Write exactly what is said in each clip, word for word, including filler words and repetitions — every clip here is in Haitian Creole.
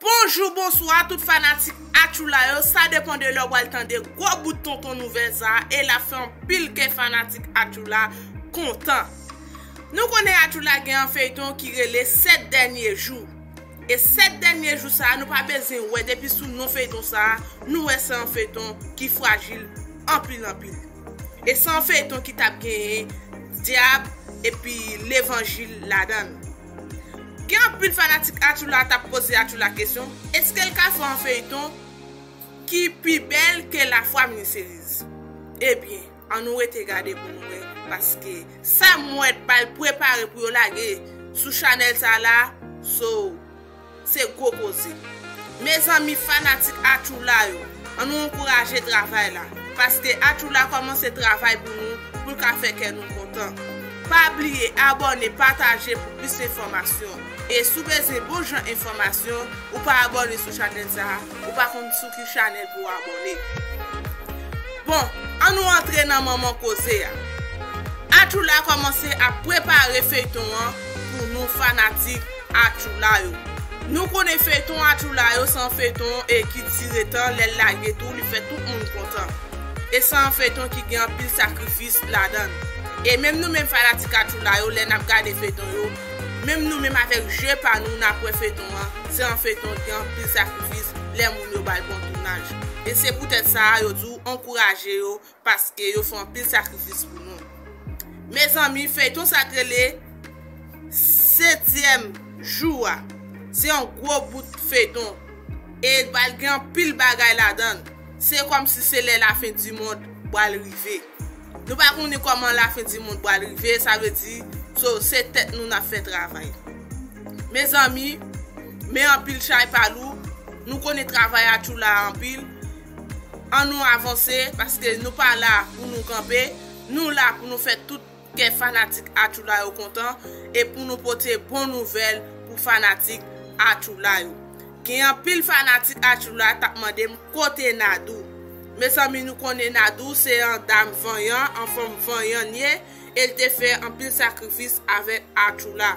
Bonjou, bonswa tout fanatik Atchoula yo. Sa depann de lè w pral tande gwo bout tonton nouvèl sa a, e l ap fè anpil kè fanatik Atchoula kontan. Nou konnen Atchoula gen yon feyton ki rele Sèt Dènye Jou. E sèt dènye jou sa a, nou pa bezwen wè, depi sou non feyton sa a, nou wè se yon feyton ki frajil anpil anpil. E se yon feyton ki t ap genyen dyab epi levanjil ladan l. Gen anpil fanatik Atchoula t ap poze Atchoula kesyon, èske l ka fè yon feyton ki pi bèl ke Lafwa Mini Series? Ebyen, ann nou rete gade pou nou wè, paske sa m wè pral prepare pou yo lage sou chanèl sa la, so, se gwo koze. Mezanmi, fanatik Atchoula yo, ann nou ankouraje travay la, paske Atchoula kòmanse travay pou nou, pou l ka fè kè nou kontan. Pa bliye abòne, pataje pou plis enfòmasyon. E si w bezwen bon jan enfòmasyon, ou pa abòne sou chanèl sa a, ou pa konn sou ki chanèl pou w abòne. Bon, ann nou antre nan manman koze a. Atchoula kòmanse ap prepare feyton an pou nou fanatik Atchoula yo. Nou konnen feyton Atchoula yo se yon feyton e ki dire tan, lè l lage tou, li fè tout moun kontan. E se yon feyton ki gen anpil sakrifis ladan l. E menm nou menm fanatik Atchoula yo, lè n ap gade feyton yo, menm nou menm avèk je pa nou, n ap wè feyton an, se yon feyton ki gen anpil sakrifis lè moun yo ba l bon tounaj. E se poutèt sa a, yo di w ankouraje yo, paske yo fè anpil sakrifis pou nou. Mezanmi, feyton sa k rele Setyèm Jou a. Se yon gwo bout feyton. E l pral gen anpil bagay ladan l. Se kòmsi se lè lafen di mond pral rive. Nou pa konnen kòman lafen di mond pral rive, sa vle di, so, se tèt nou n ap fè travay. Mezanmi, men anpil chay pa lou, nou konnen travay Atchoula anpil. Ann nou avanse, paske nou pa la pou nou kanpe, nou la pou nou fè tout kè fanatik Atchoula yo kontan e pou nou pote bon nouvèl pou fanatik Atchoula yo. Gen anpil fanatik Atchoula t ap mande m kote Nadou. Mezanmi, nou konnen Nadou se yon dam vanyan, yon fanm vanyan l ye, e l te fè anpil sakrifis avèk Atchoula.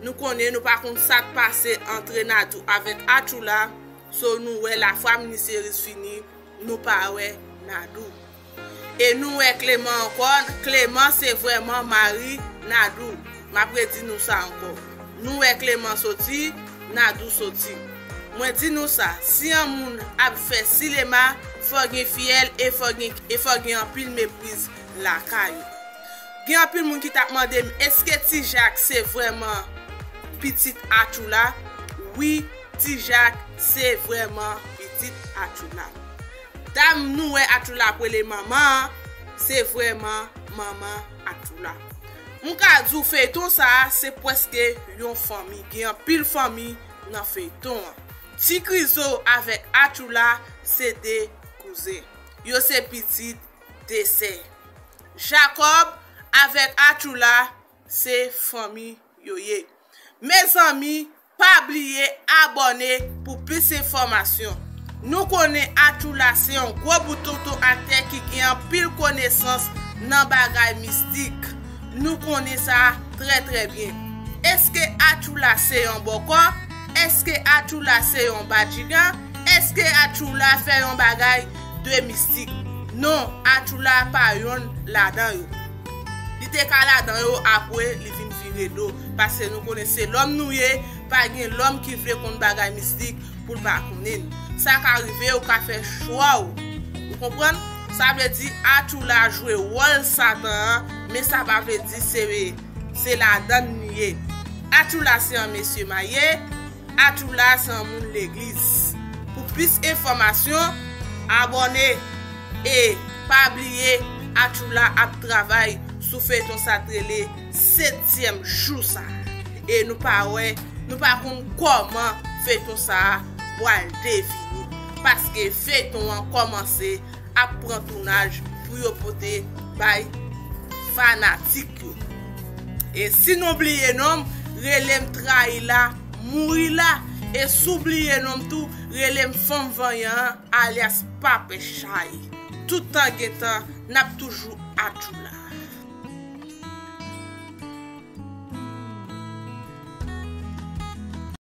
Nou konnen nou pa konn sa k pase antre Nadou avèk Atchoula, so nou wè Lafwa Mini Series fini, nou pa wè Nadou. E nou wè Clément ankò, Clément se vrèman mari Nadou. M ap redi nou sa ankò. Nou wè Clément soti, Nadou soti. Mwen di nou sa, si yon moun ap fè sinema, fò gen fiyèl e fò gen, e fò gen anpil mepriz lakay ou. Gen anpil moun ki t ap mande m, èske Ti Jak se vrèman pitit Atchoula? Wi, Ti Jak se vrèman pitit Atchoula. Dam nou wè Atchoula ap rele manman an, se vrèman manman Atchoula. M ka di w feyton sa a, se prèske yon fanmi. Gen anpil fanmi nan feyton an. Ti Krizo avèk Atchoula se de kouzen. Yo se pitit de sè. Jakòb avèk Atchoula se fanmi yo ye. Mezanmi, pa bliye abòne pou plis enfòmasyon. Nou konnen Atchoula se yon gwo bout tonton aktè ki gen anpil konesans nan bagay mistik. Nou konnen sa trè, trè byen. Èske Atchoula se yon bòkò? Èske Atchoula se yon badjigan? Èske Atchoula fè yon bagay de mistik? Non, Atchoula pa yonn ladan yo. Li te ka ladan yo, apre li vin vire do. Paske nou konnen se lòm nou ye, pa gen lòm ki vle konn bagay mistik pou l pa konnen l. Sa ka rive, ou ka fè chwa w. Ou konprann? Sa vle di Atchoula jwe wòl Satan an, men sa pa vle di se, se ladan l li ye. Atchoula se yon mesye marye, Atchoula se yon moun legliz. Pou plis enfòmasyon, abòne e pa bliye Atchoula ap travay sou feyton sa k rele Setyèm Jou sa. E nou pa wè, nou pa konn kòman feyton sa a pral devini. Paske feyton an kòmanse ap pran tounaj pou yo pote bay fanatik yo. E si nou bliye non m, rele m Trayi la, Mouri la. E si w bliye non m tou, rele m Fanm Vanyan an, alyas Pa Pè Chay. Tout tan gen tan, n ap toujou Atchoula.